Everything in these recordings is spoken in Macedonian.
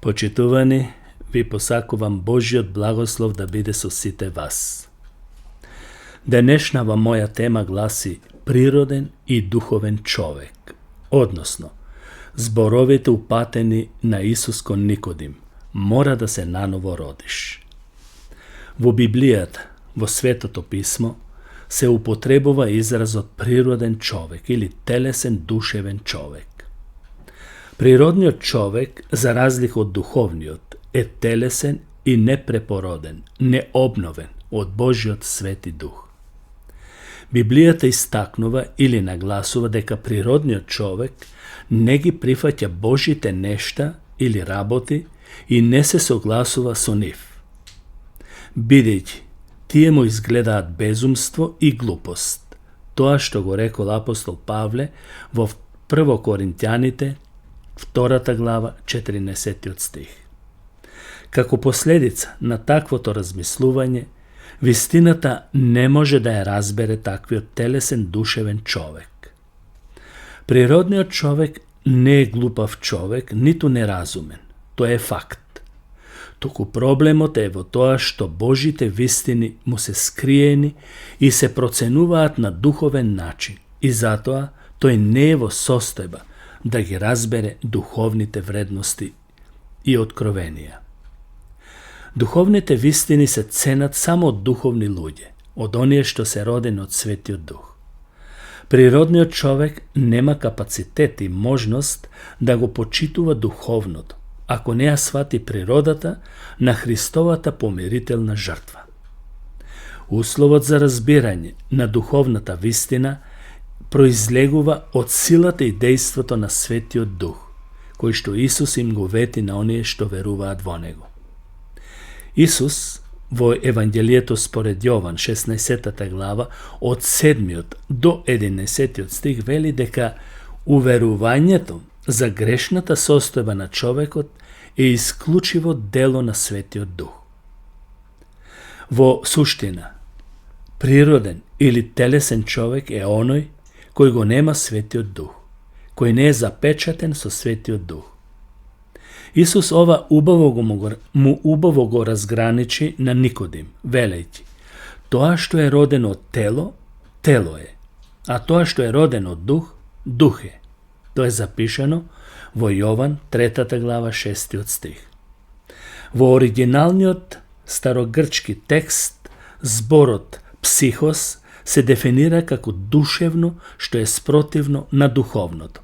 Почитувани, ви посакувам Божиот благослов да биде со сите вас. Денешнава моја тема гласи природен и духовен човек, односно, зборовите упатени на Исус кон Никодим, мора да се наново родиш. Во Библијата, во Светото писмо, се употребува изразот природен човек или телесен душевен човек. Природниот човек, за разлика од духовниот, е телесен и непрепороден, необновен од Божиот свети дух. Библијата истакнува или нагласува дека природниот човек не ги прифаќа Божите нешта или работи и не се согласува со нив. Бидејќи тие му изгледаат безумство и глупост, тоа што го рекол апостол Павле во 1 Коринтјаните, 2 глава, 14 стих. Како последица на таквото размислување, вистината не може да ја разбере таквиот телесен душевен човек. Природниот човек не е глупав човек, ниту неразумен. Тоа е факт. Туку проблемот е во тоа што Божите вистини му се скриени и се проценуваат на духовен начин и затоа тој не е во состојба да ги разбере духовните вредности и откровенија. Духовните вистини се ценат само од духовни луѓе, од оние што се родени од Светиот Дух. Природниот човек нема капацитет и можност да го почитува духовното, ако не ја свати природата на Христовата помирителна жртва. Условот за разбирање на духовната вистина произлегува од силата и дејството на Светиот Дух, кој што Исус им го вети на оние што веруваат во Него. Исус во Евангелието според Јован, 16 глава, од 7 до 11 стих вели дека уверувањето за грешната состојба на човекот е исклучиво дело на Светиот Дух. Во суштина, природен или телесен човек е оној кој го нема Светиот Дух, кој не е запечатен со Светиот Дух. Исус ова убаво го разграничи на Никодим, велејќи: тоа што е родено од тело, тело е, а тоа што е родено од дух, дух е. Тоа е запишано во Јован 3 глава 6 стих. Во оригиналниот старогрчки текст зборот психос се дефинира како душевно што е спротивно на духовното.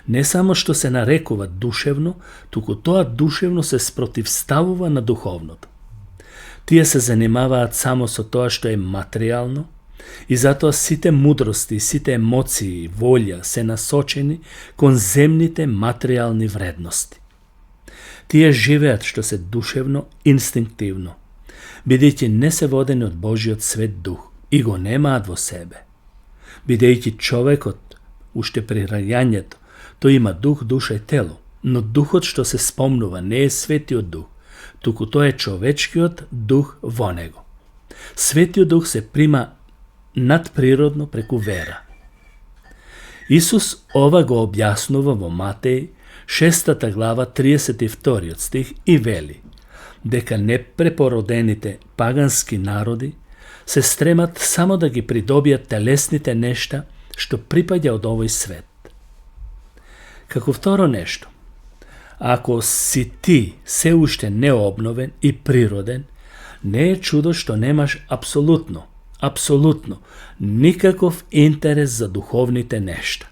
Не само што се нарекува душевно, туку тоа душевно се спротивставува на духовното. Тие се занимаваат само со тоа што е материјално и затоа сите мудрости, сите емоции и волја се насочени кон земните материјални вредности. Тие живеат што се душевно, инстинктивно, бидејќи не се водени од Божиот свет дух и го немаат во себе. Бидејќи човекот, уште при раѓањето, тој има дух, душа и тело, но духот што се спомнува не е Светиот Дух, туку тоа е човечкиот дух во него. Светиот Дух се прима надприродно преку вера. Исус ова го објаснува во Матеј 6 глава 32 стих и вели дека непрепородените пагански народи се стремат само да ги придобијат телесните нешта што припаѓа од овој свет. Како второ нешто, ако си ти се уште необновен и природен, не е чудо што немаш апсолутно, никаков интерес за духовните нешта.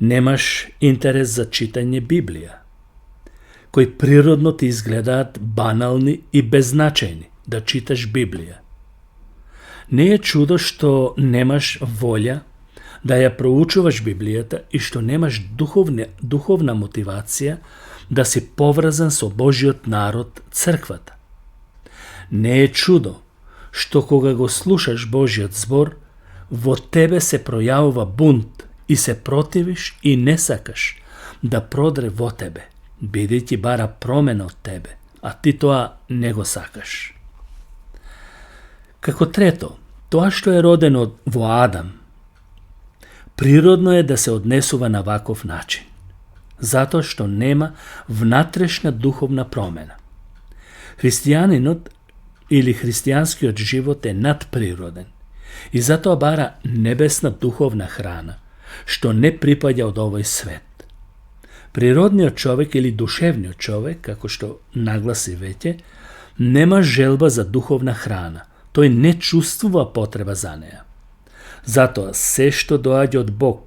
Немаш интерес за читање Библија, кои природно ти изгледаат банални и беззначајни да читаш Библија. Не е чудо што немаш волја да ја проучуваш Библијата и што немаш духовна мотивација да си поврзан со Божиот народ, црквата. Не е чудо што кога го слушаш Божиот збор, во тебе се пројавува бунт и се противиш и не сакаш да продре во тебе, бидејќи бара промена од тебе, а ти тоа не го сакаш. Како трето, тоа што е родено во Адам, природно е да се однесува на ваков начин. zato što nema внатрешна духовна промена. Христијанинот или христијанскиот живот е надприроден и затоа бара небесна духовна храна, што не припаѓа од овој свет. Природниот човек или душевниот човек, како што нагласи веќе, нема желба за духовна храна. Тој не чувствува потреба за неа. Затоа се што доаѓа од Бог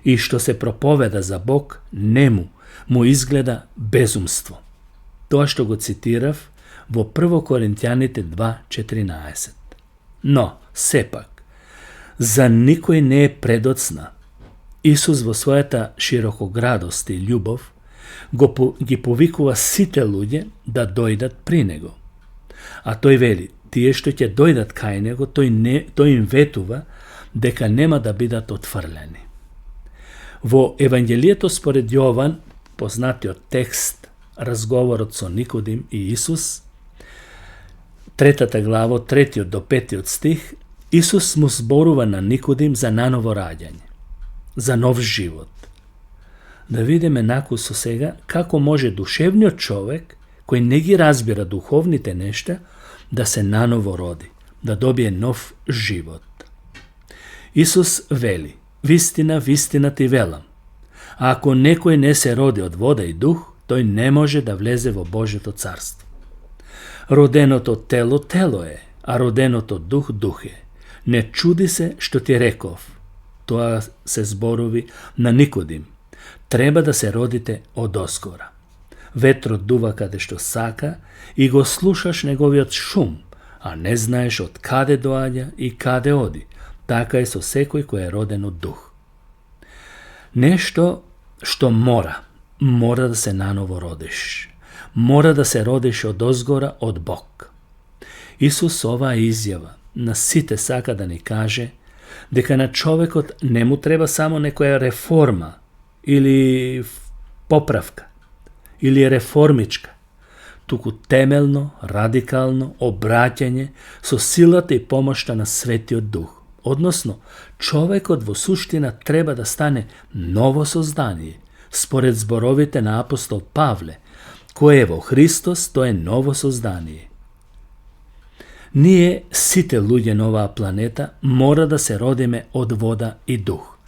и што се проповеда за Бог, му изгледа безумство. Тоа што го цитирав во 1 Коринтјаните 2:14. Но, сепак, за никој не е предоцна. Исус во својата широкоградост и љубов ги повикува сите луѓе да дојдат при Него. А тој вели, тие што ќе дојдат кај Него, тој им ветува дека нема да бидат отфрлени. Во Евангелието според Јован, познатиот текст, разговорот со Никодим и Исус, 3 глава, 3 до 5 стих, Исус му зборува на Никодим за наново раѓање, за нов живот. Да видиме накусо сега како може душевниот човек, кој не ги разбира духовните нешта, да се наново роди, да добие нов живот. Исус вели, вистина, вистина ти велам, а ако некој не се роди од вода и дух, тој не може да влезе во Божјото царство. Роденото тело, тело е, а роденото дух, дух е. Не чуди се што ти реков. Тоа се зборови на Никодим. Треба да се родите од озгора. Ветрот дува каде што сака и го слушаш неговиот шум, а не знаеш од каде доаѓа и каде оди. Така е со секој кој е роден од дух. Нешто што мора да се наново родиш. Мора да се родиш од озгора, од Бог. Исус оваа изјава на сите сака да ни каже дека на човекот не му треба само некоја реформа или поправка или реформичка, туку темелно, радикално обраќање со силата и помошта на Светиот Дух. Односно, човекот во суштина треба да стане ново создание, според зборовите на апостол Павле, кој е во Христос, тој е ново создание. Ние, сите луѓе на оваа планета, мора да се родиме од вода и дух.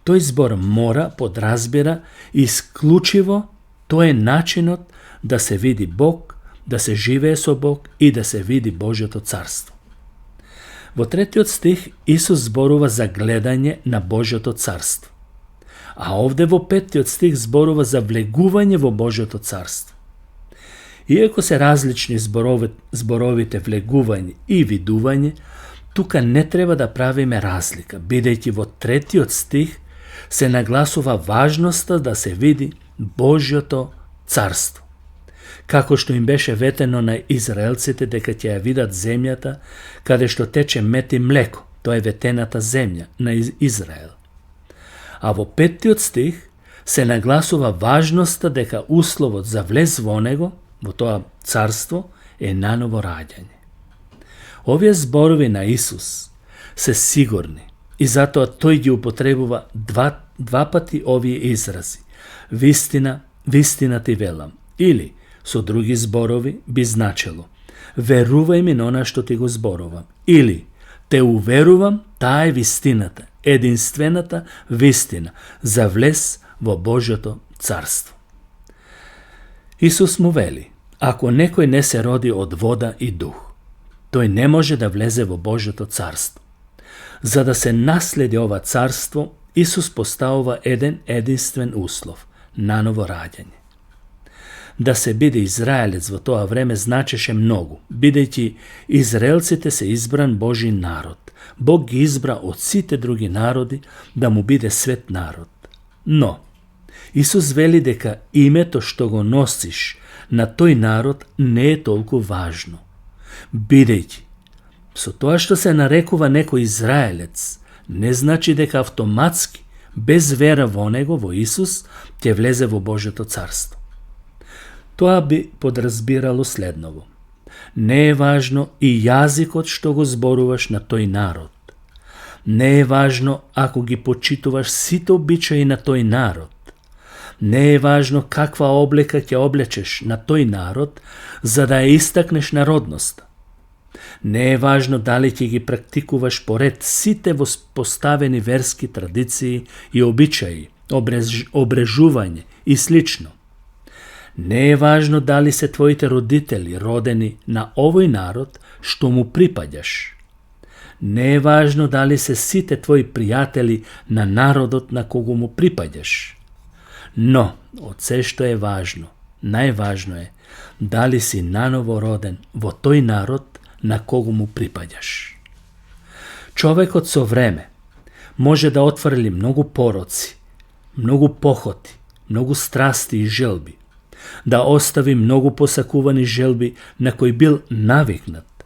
Тој збор мора подразбира исклучиво тој е начинот да се види Бог, да се живее со Бог и да се види Божјото царство. Во 3 стих Исус зборува за гледање на Божјото царство. А овде во 5 стих зборува за влегување во Божјото царство. Иако се различни зборовите влегување и видување, тука не треба да правиме разлика, бидејќи во 3 стих се нагласува важноста да се види Божјото царство. Како што им беше ветено на израелците дека ќе ја видат земјата каде што тече мед и млеко, тоа е ветената земја на Израел. А во 5 стих се нагласува важноста дека условот за влез во него, во тоа царство, е наново раѓање. Овие зборови на Исус се сигурни и затоа тој ги употребува два пати овие изрази. Вистина, вистина ти велам. Или, со други зборови, би значело: верувај ми на она што ти го зборувам. Или, те уверувам, таа е вистината, единствената вистина, за влез во Божјото царство. Исус му вели: ако некој не се роди од вода и дух, тој не може да влезе во Божјото царство. За да се наследи ова царство, Исус поставува единствен услов – наново раѓање. Да се биде израелец во тоа време значеше многу, бидејќи израелците се избран Божи народ. Бог ги избра од сите други народи да му биде свет народ. Но, Исус вели дека името што го носиш на тој народ не е толку важно, бидејќи со тоа што се нарекува некој израелец, не значи дека автоматски, без вера во него, во Исус, ќе влезе во Божјото царство. Тоа би подразбирало следново: не е важно и јазикот што го зборуваш на тој народ. Не е важно ако ги почитуваш сите обичаи на тој народ. Не е важно каква облека ќе облечеш на тој народ, за да ја истакнеш народноста. Не е важно дали ќе ги практикуваш поред сите поставени верски традиции и обичаи, обрежување и слично. Не е важно дали се твоите родители родени на овој народ што му припаѓаш. Не е важно дали се сите твои пријатели на народот на кого му припаѓаш. Но, од се што е важно, најважно е дали си наново роден во тој народ на кого му припаѓаш. Човекот со време може да отфрли многу пороци, многу похоти, многу страсти и желби, да остави многу посакувани желби на кои бил навикнат,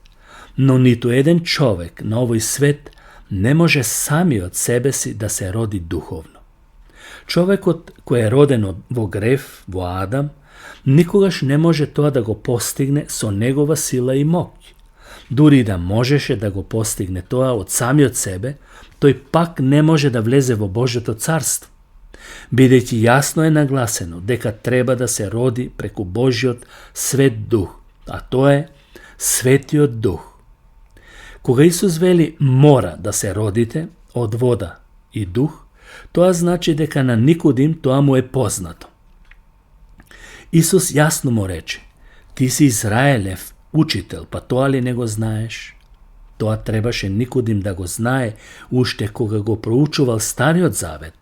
но ниту еден човек на овој свет не може самиот себе си да се роди духовно. Човекот кој е роден во грев, во Адам, никогаш не може тоа да го постигне со негова сила и моќ. Дури да можеше да го постигне тоа од самиот себе, тој пак не може да влезе во Божјото царство, бидејќи јасно е нагласено дека треба да се роди преку Божјиот свет дух, а тоа е Светиот Дух. Кога Исус вели мора да се родите од вода и дух, тоа значи дека на Никодим тоа му е познато. Исус јасно му рече: ти си Израелев учител, па тоа ли не го знаеш? Тоа требаше Никодим да го знае уште кога го проучувал Стариот Завет.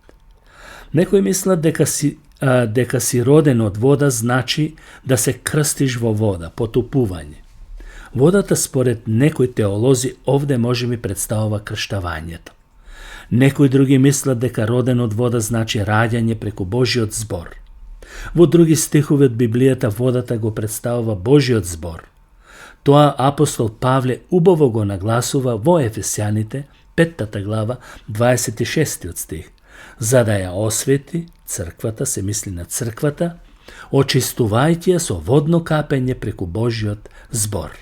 Некои мислат дека си роден од вода значи да се крстиш во вода, потопување. Водата според некои теолози овде може би представува крштавањето. Некои други мислат дека роден од вода значи раѓање преку Божиот збор. Во други стихови од Библијата водата го представува Божиот збор. Тоа апостол Павле убаво го нагласува во Ефесјаните, 5 глава, 26 стих, за да ја освети црквата, се мисли на црквата, очистувајќи ја со водно капење преку Божиот збор.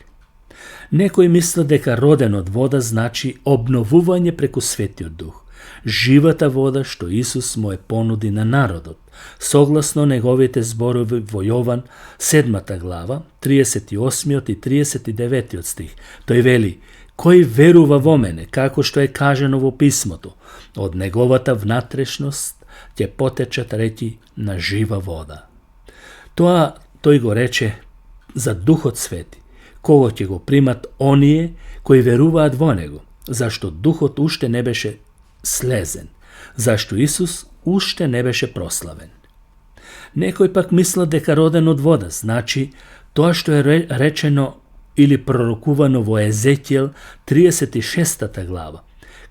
Некои мислат дека роден од вода значи обновување преку Светиот Дух, живата вода што Исус му е понуди на народот, согласно неговите зборови во Јован 7 глава, 38 и 39 стих. Тој вели: кој верува во мене, како што е кажано во писмото, од неговата внатрешност ќе потечат реки на жива вода. Тоа тој го рече за Духот Свети, кого ќе го примат оние кои веруваат во него, зашто Духот уште не беше слезен, зашто Исус уште не беше прославен. Некој пак мислат дека роден од вода значи тоа што е речено или пророкувано во Езекијел 36 глава,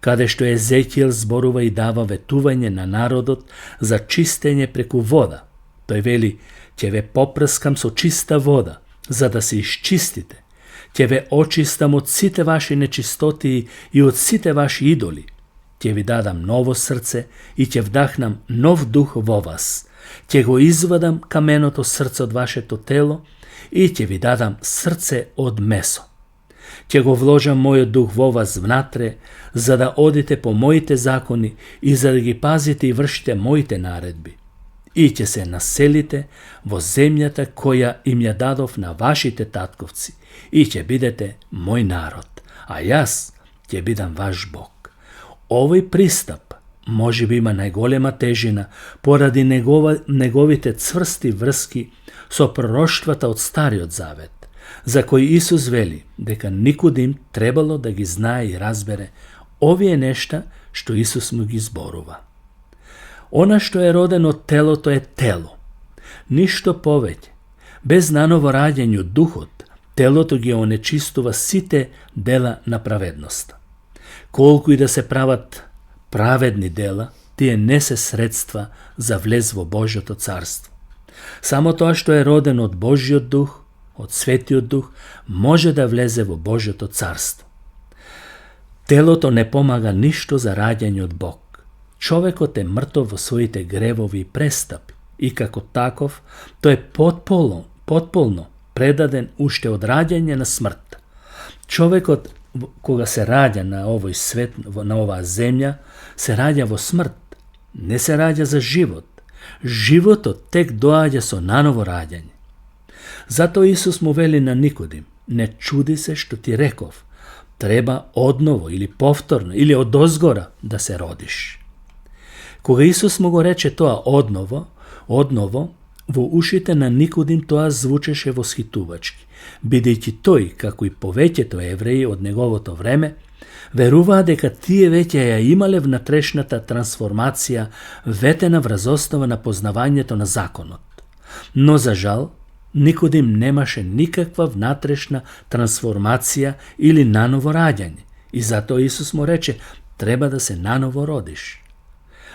каде што Езекијел зборува и дава ветување на народот за чистење преку вода. Тој вели: ќе ве попрскам со чиста вода, за да се исчистите. Ќе ве очистам од сите ваши нечистоти и од сите ваши идоли. Ќе ви дадам ново срце и ќе вдахнам нов дух во вас. Ќе го извадам каменото срце од вашето тело и ќе ви дадам срце од месо. Ќе го вложам мојот дух во вас внатре, за да одите по моите закони и за да ги пазите и вршите моите наредби. И ќе се населите во земјата која им ја дадов на вашите татковци и ќе бидете мој народ, а јас ќе бидам ваш Бог. Овој пристап може би има најголема тежина поради неговите цврсти врски со пророштвата од Стариот Завет, за кој Исус вели дека Никодим требало да ги знае и разбере овие нешта што Исус му ги зборува. Она што е родено од телото е тело. Ништо повеќе. Без наново раѓање од духот, телото ги онечистува сите дела на праведноста. Колку и да се прават праведни дела, тие не се средства за влез во Божјото царство. Само тоа што е родено од Божјиот дух, од Светиот Дух, може да влезе во Божјото царство. Телото не помага ништо за раѓање од Бог. Човекот е мртов во своите гревови и престапи и како таков тој е потполно предаден уште од раѓање на смрт. Човекот кога се раѓа на овој свет, на оваа земја, се раѓа во смрт, не се раѓа за живот. Животот тек доаѓа со наново раѓање. Затоа Исус му вели на Никодим: не чуди се што ти реков, треба одново или повторно или одозгора да се родиш. Кога Исус му го рече тоа одново, во ушите на Никодим тоа звучеше восхитувачки, бидејќи тој, како и повеќето евреи од неговото време, веруваа дека тие веќе ја имале внатрешната трансформација ветена врз основа на познавањето на законот. Но за жал, Никодим немаше никаква внатрешна трансформација или наново раѓање, и затоа Исус му рече: треба да се наново родиш.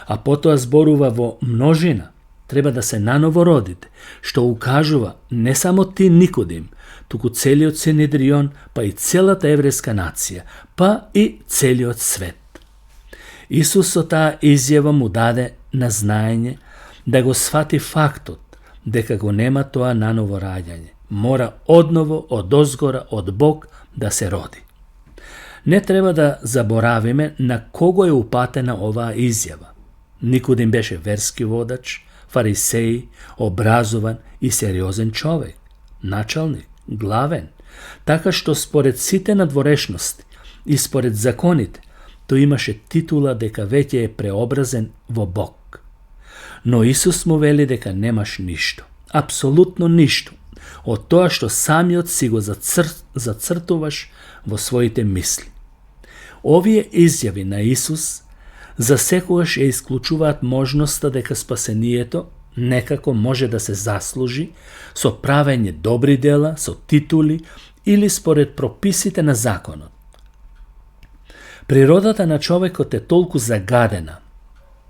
А потоа зборува во множина: треба да се наново родите, што укажува не само ти, Никодим, туку целиот Синедрион, па и целата еврејска нација, па и целиот свет. Исус со таа изјава му даде на знаење да го сфати фактот дека го нема тоа наново раѓање. Мора одново, одозгора, од Бог да се роди. Не треба да заборавиме на кого е упатена оваа изјава. Никодим беше верски водач, фарисеј, образован и сериозен човек, началник, главен, така што според сите надворешности и според законите, тој имаше титула дека веќе е преобразен во Бог. Но Исус му вели дека немаш ништо, апсолутно ништо, од тоа што самиот си го зацртуваш во своите мисли. Овие изјави на Исус за секогаш ја исклучуваат можноста дека спасението некако може да се заслужи со правење добри дела, со титули или според прописите на законот. Природата на човекот е толку загадена,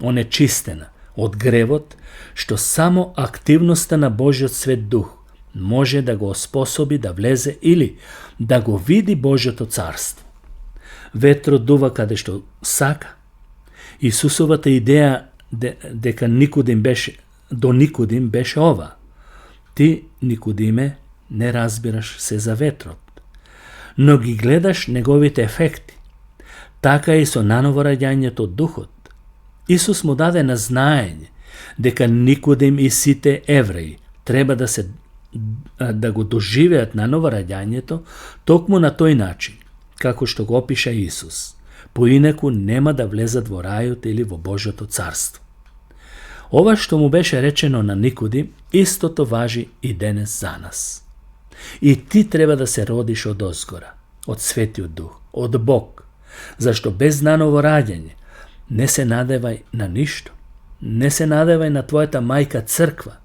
онечистена од гревот, што само активноста на Божиот свет дух може да го оспособи да влезе или да го види Божиото царство. Ветрот дува каде што сака. Исусовата идеја дека до Никодим беше ова: ти, Никодиме, не разбираш се за ветрот, но ги гледаш неговите ефекти. Така и со наново раѓањето од духот. Исус му даде на знаење дека Никодим и сите евреи треба да го доживеат наново раѓањето токму на тој начин, како што го опиша Исус. Поинаку нема да влезат во рајот или во Божјото царство. Ова што му беше речено на Никодим, истото важи и денес за нас. И ти треба да се родиш од озгора, од Светиот Дух, од Бог, зашто без наново раѓање не се надевај на ништо. Не се надевај на твојата мајка црква,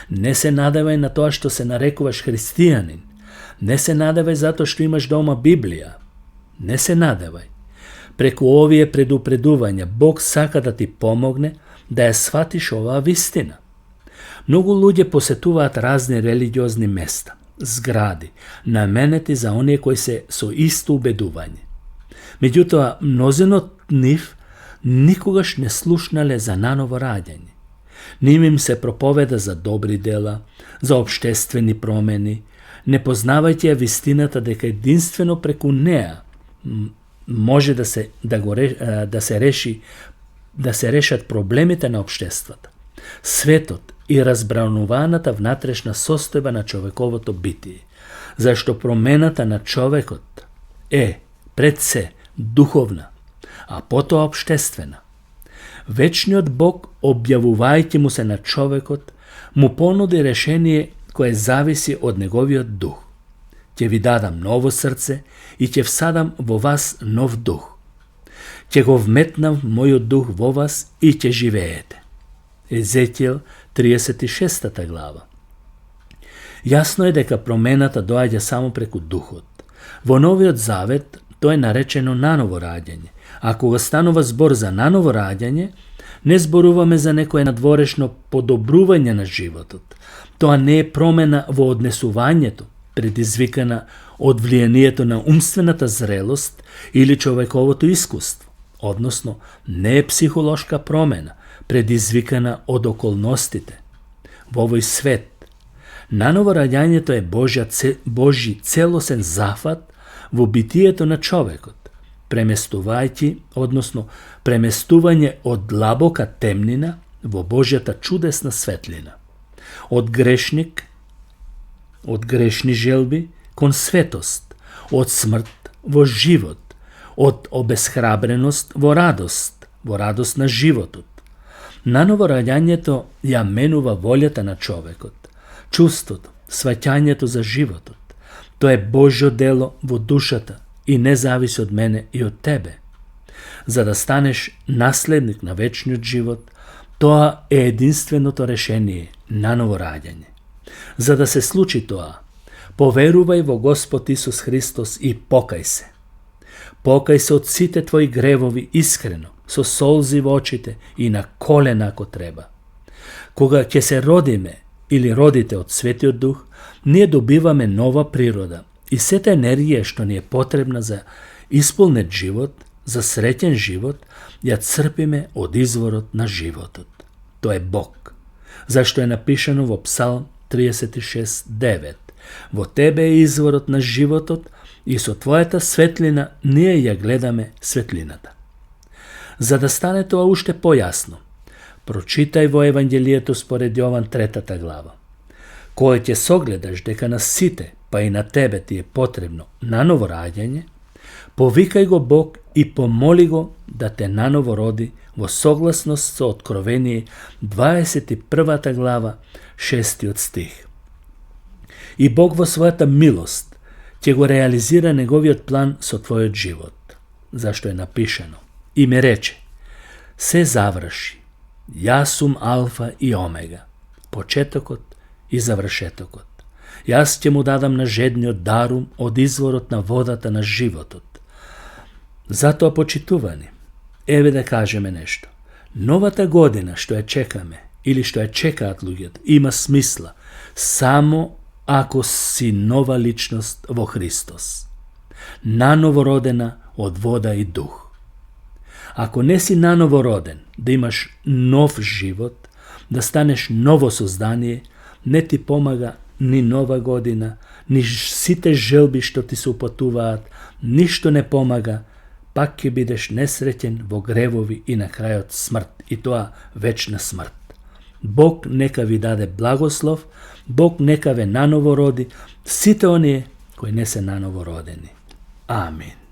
не се надевај на тоа што се нарекуваш христијанин, не се надевај затоа што имаш дома Библија, не се надевај. Преку овие предупредувања Бог сака да ти помогне да ја сватиш оваа вистина. Многу луѓе посетуваат разни религиозни места, згради, наменети за оние кои се со исто убедување. Меѓутоа, мнозина од нив никогаш не слушнале за наново раѓање. Ним им се проповеда за добри дела, за општествени промени, не познавајќи ја вистината дека единствено преку неа може да се решат проблемите на општествата, светот и разбрануваната внатрешна состојба на човековото битие, зашто промената на човекот е пред се духовна, а потоа општествена. Вечниот Бог, објавувајќи му се на човекот, му понуди решение кое зависи од неговиот дух. Ќе ви дадам ново срце и ќе всадам во вас нов дух. Ќе го вметнам мојот дух во вас и ќе живеете. Езекијел 36 глава. Јасно е дека промената доаѓа само преку духот. Во Новиот Завет тоа е наречено наново раѓање, а кога станува збор за наново раѓање, не зборуваме за некое надворешно подобрување на животот. Тоа не е промена во однесувањето, предизвикана од влијанието на умствената зрелост или човековото искуство, односно не е психолошка промена, предизвикана од околностите. Во овој свет, наново раѓањето е Божји целосен зафат во битието на човекот, преместување од длабока темнина во Божјата чудесна светлина. Од грешни желби кон светост, од смрт во живот, од обесхрабреност во радост на животот. Наново раѓањето ја менува волјата на човекот, чувството, сваќањето за животот. Тоа е Божјо дело во душата и не зависи од мене и од тебе. За да станеш наследник на вечниот живот, тоа е единственото решение, наново раѓање. За да се случи тоа, поверувај во Господ Исус Христос и покај се. Покај се од сите твои гревови искрено, со солзи во очите и на колена ако треба. Кога ќе се родиме или родите од Светиот Дух, ние добиваме нова природа и сета енергија што ни е потребна за исполнет живот, за среќен живот, ја црпиме од изворот на животот. Тоа е Бог. Зашто е напишано во Псалм 36:9. Во тебе е изворот на животот и со твојата светлина ние ја гледаме светлината. За да стане тоа уште појасно, прочитај во Евангелието според Јован 3 глава. Кога ќе согледаш дека на сите, па и на тебе ти е потребно наново раѓање, повикај го Бог и помоли го да те наново роди во согласност со Откровение 21 глава 6 стих. И Бог во својата милост ќе го реализира неговиот план со твојот живот, зашто е напишано: и ме рече, се заврши, јас сум Алфа и Омега, почетокот и завршетокот. Јас ќе му дадам на жедниот дарум од изворот на водата на животот. Затоа, почитувани, еве да кажеме нешто. Новата година што ја чекаме или што ја чекаат луѓето има смисла само ако си нова личност во Христос, наново родена од вода и дух. Ако не си наново роден, да имаш нов живот, да станеш ново создание, не ти помага ни нова година, ни сите желби што ти се упатуваат, ништо не помага, пак ќе бидеш несреќен во гревови и на крајот смрт, и тоа вечна смрт. Бог нека ви даде благослов, Бог нека ве наново роди, сите оние кои не се наново родени. Амин.